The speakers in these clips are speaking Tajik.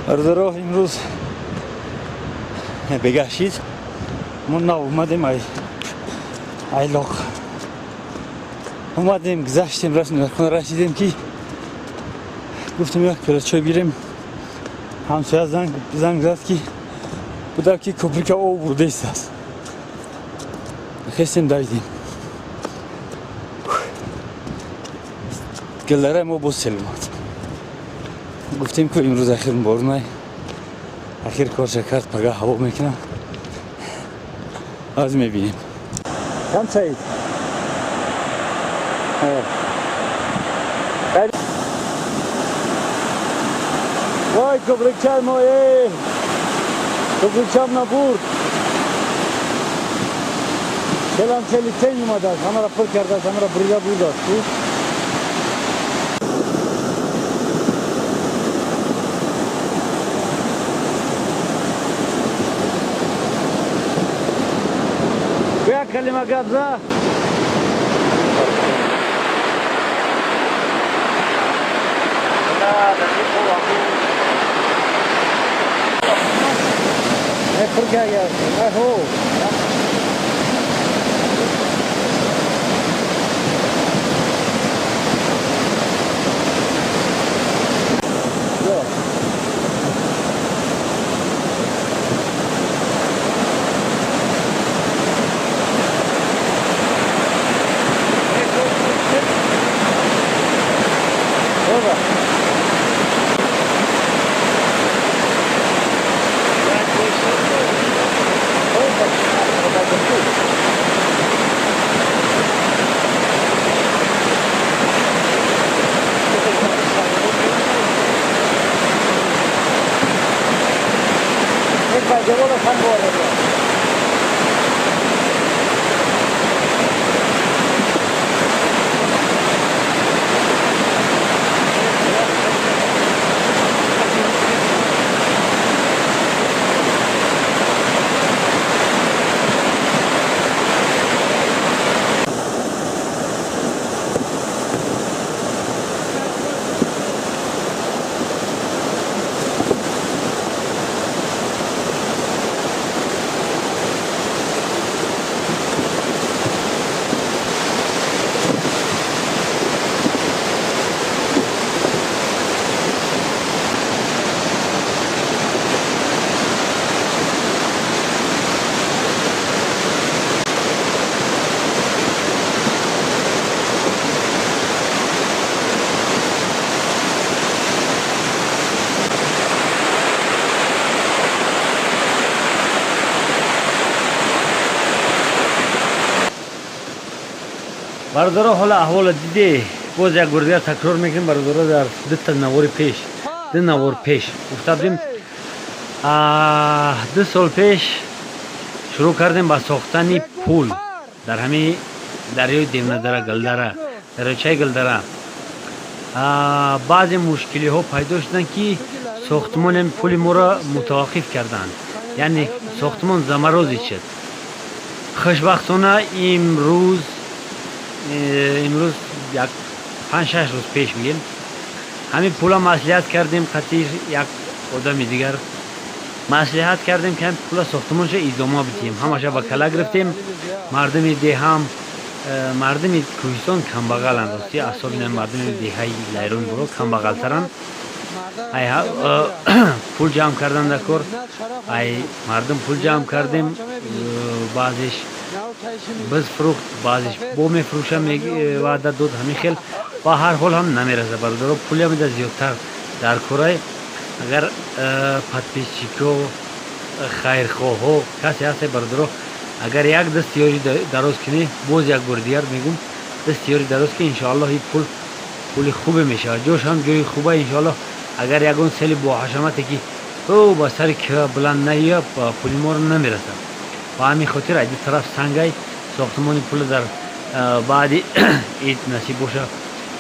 Бародаро, имрӯз бегаҳ шид, мо нав омадем, ай айлоқ омадем, гузаштем, рафтем, хона расидем, ки гуфтем, як пиёла чой бирем. Ҳамсоя занг зад, ки буда, ки кӯприка об бурдаистааст. Хестем, давидем. Гилдараи мо боз сел омад. Гуфтем, ку имрӯз ахир борунай, ахир корша кард, пага ҳаво мекунам, аз мебинем. Кам Саид. Вой, кӯприкчаи мо, э, кӯприкчам набурд. Селам сели тень омадааст, ҳамаро пур кардааст, ҳамаро бурида бурдааст. Як калима гап за. Не пур карда. Ҳо. Бародаро, ҳола аҳвола диде. Боз як бор дигар такрор мекунем, бародаро. Дар дута навори пеш, ду навор пеш гуфта будем, 2 сол пеш шурӯъ кардем ба сохтани пул дар ҳамин дарёи Девнадара, Гилдара, дарёчаи Гилдара. Баъзе мушкилиҳо пайдо шуданд, ки сохтмони пули моро мутаваққиф карданд, яъне сохтмон заморозить шуд. Хушбахтона, имрӯз, як 5-6 рӯз пеш бигем, ҳамин пула маслиҳат кардем, қатъи як одами дигар маслиҳат кардем, ки ҳамин пула сохтмонша идома бидиҳем. Ҳамаша ба кала гирифтем. Мардуми деҳам, мардуми кӯҳистон камбағаланд, рости, асобина мардуми деҳаи Лайрон буро камбағалтаранд. Ай пул ҷамъ кардан дар кор, ай мардум пул ҷамъ кардем. Баъзеш биз фурӯхт, баъзеш бо мефурӯша ваъда дод. Ҳамин хел ба ҳар ҳол ҳам намераса, бародаро, пулям ида зиёдтар дар корай. Агар подписчико, хайрхоҳҳо касе ҳасте, бародаро, агар як даст ёри дароз кунӣ, боз як бори дигар мегум, даст ёри дароз ки, иншоаллоҳ, ин пул пули хубе мешавад. Ҷош ҳам ҷои хуба. Иншоаллоҳ, агар ягон сели бо ҳашамате ки ӯ ба сари кӯҳ баланд наёяд, ба пули моро намерасад. Ба ҳамин хотир ай ду тараф сангай. Сохтмони пула дар баъди ид насиб боша,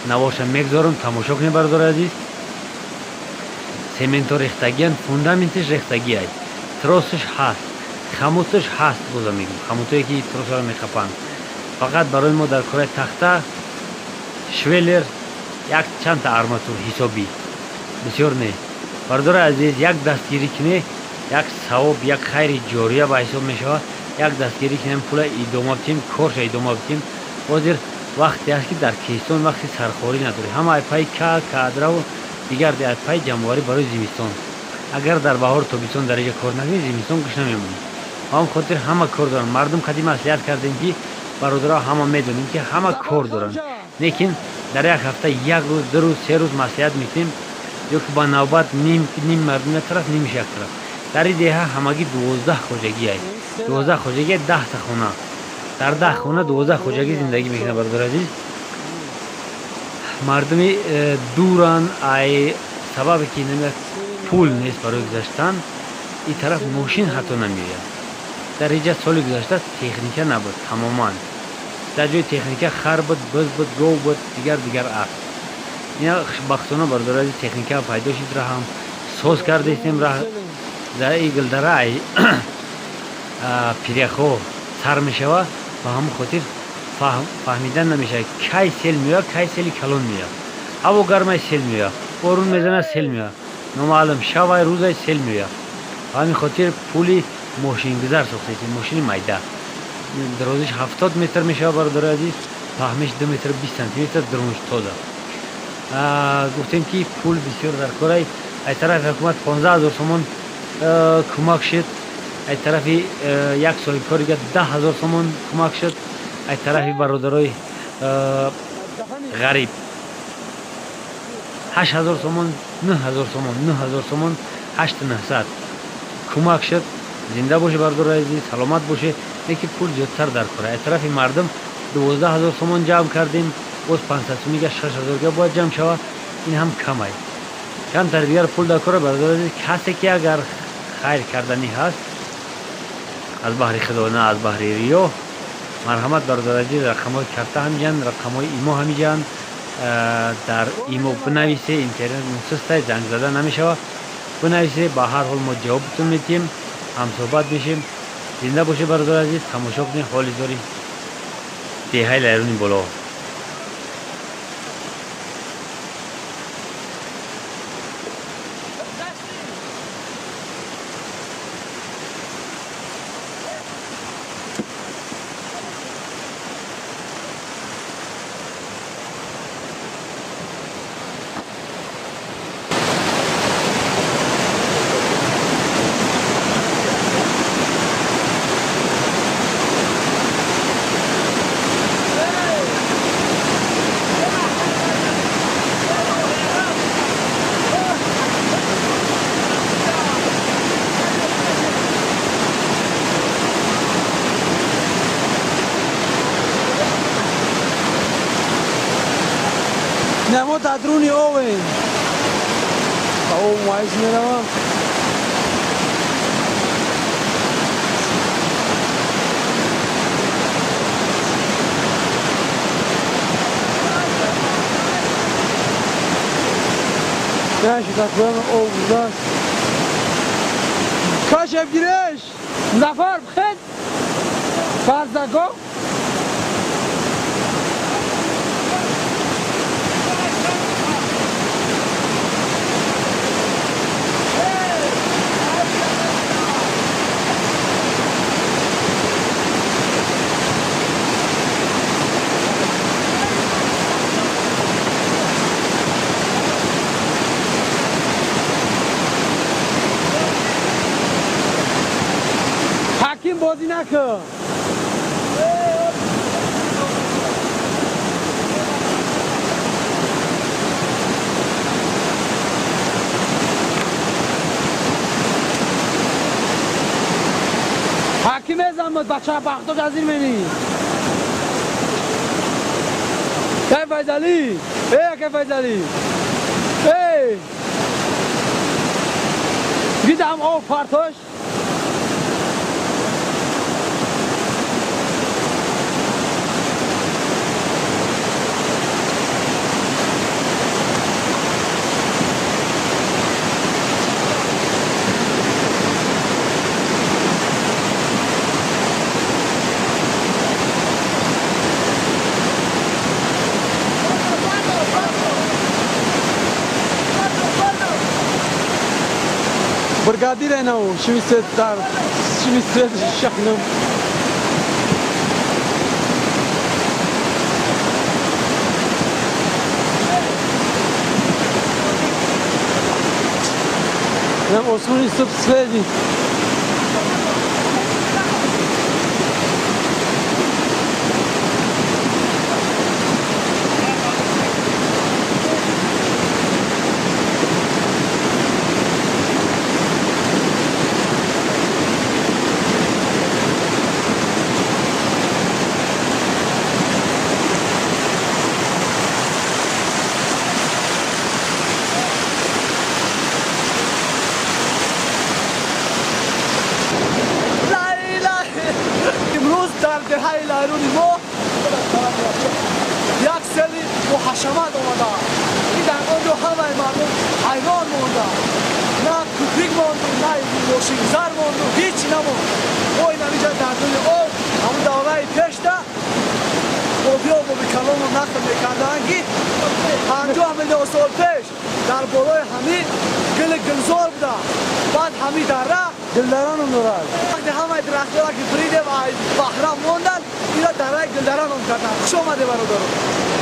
наворша мегзорам, тамошо кунед, бародари азиз. Сементо рехтагиян, фундаментиш рехтагиай, тросш ҳаст, хомуташ ҳаст. Боза мегӯм, хомутое ки тросаро мехапанд. Фақат барои мо дар кораи тахта, швеллер, як чандта арматур ҳисобӣ, бисёр не. Бародари азиз, як дастгирӣ кунӣ, як савоб, як хайри ҷория ба ҳисоб мешавад. Як дастгирӣ кунем, пула идома битем, корша идома битем. Ҳозир вақте аст, ки дар кӯҳистон вақти сархорӣ надорӣ. Ҳама айпаи кадраву дигар айпаи ҷамъоварӣ барои зимистон. Агар дар баҳору тобистон дар инҷа кор накунӣ, зимистон гӯш намемонӣ. Ба ҳам хотир ҳама кор доранд. Мардум қадим маслиҳат кардем, ки бародаро ҳама медонем, ки ҳама кор доранд, лекин дар як ҳафта як рӯз, 2 рӯз, 3 рӯз маслиҳат мекунем, ё ки ба навбат ним мардум як тараф, нимиш як тараф. Дар ин деҳа ҳамагӣ 12 хоҷагӣ ай, 12 хоҷагӣ, 10та хона. Дар 10 хона 12 хоҷагӣ зиндагӣ мекунад. Бародари азиз, мардуми дуран, ай сабабе ки пул нест барои гузаштан, ин тараф мошин ҳатто намеояд. Дар инҷа соли гузашта техника набуд тамоман. Дар ҷои техника хар буд, буз буд, гов буд, дигар дигар асп. Ина хушбахтона, бародари азиз, техника пайдо шуд, раҳам соз кардестем. Раҳ дар игилдара ай пиряхҳо сар мешава. Ба ҳамон хотир фаҳмидан намешавад, кай сел меояд, кай сели калон меояд. Ҳаво гармай, сел меояд, борун мезанад, сел меояд, номаълум шавай, рӯзай сел меояд. Ба ҳамин хотир пули мошингузар сохтаистем. Мошини майда, дарозиш 70 метр мешавад, бародари азиз, паҳмиш 2 метр 20 сантиметр, дарунш тоза. Гуфтем, ки пул бисёр дар корай. Ай тарафи ҳукумат 15 000 сомон кӯмак шуд, ай тарафи як соҳибкори дига 10 000 сомон кӯмак шуд, ай тарафи бародарои ғариб 8000 сомон, 9000 сомон, 9000 сомон, 8900 кӯмак шуд. Зинда боше, бародари азиз, саломат боше. Лекин пул зиёдтар дар кора. Аз тарафи мардум 12 000 сомон ҷамъ кардем, боз 500 сомига, 6000га бояд ҷамъ шавад. Ин ҳам камай, камтар дигар пул дар кора. Бародари азиз, касе ки агар хайр карданӣ ҳаст аз баҳри худо, на аз баҳри риё, марҳамат, бародари азиз, рақамҳои карта ҳамиҷанд, рақамҳои имо ҳамиҷанд. Дар имо бинависе, интернет мусустай, занг зада намешавад. Бинависе, ба ҳар ҳол мо ҷавобтон медиҳем, ҳамсӯҳбат мешем. Зинда боше, бародари азиз, тамошо кунед ҳоли зори деҳаи Лайрони Боло. Не, мо дар дуруни овем. Ба об маиш меравам. Наши такоем об будааст. Кашеф гиреш! Зафар, бхед! Фарзако! Ҳаким, бозӣ накун. Ҳаким мезанад, бача бахтош аз ин менӣ. Кай Файзалӣ? Э, кай Файзалӣ? Эй! Гидам об партош. Бригадир инау шимисет дар шимисет шахнам. Инам осмони суб сведи. Имрӯз дар деҳаи Лайрони мо як сели боҳашамат омада, ки дар он ҷо ҳамаи мардум ҳайрон монда. На кӯприк монду, на мошингузар монду, ҳеҷ намонд. Мо инамиҷа дар дили об. Ҳамун давраи пешта бобиё бобикалону нақл мекарданд, ки 50 миллион сол пеш дар болои ҳамин гили гулзор буда. Баъд ҳамин дара Гулдара ном дорад. Вақте ҳамаи дарахтҳоро ки буридем, баҳра монданд, ира дараи Гулдара ном карданд. Хуш омаде, бародаро.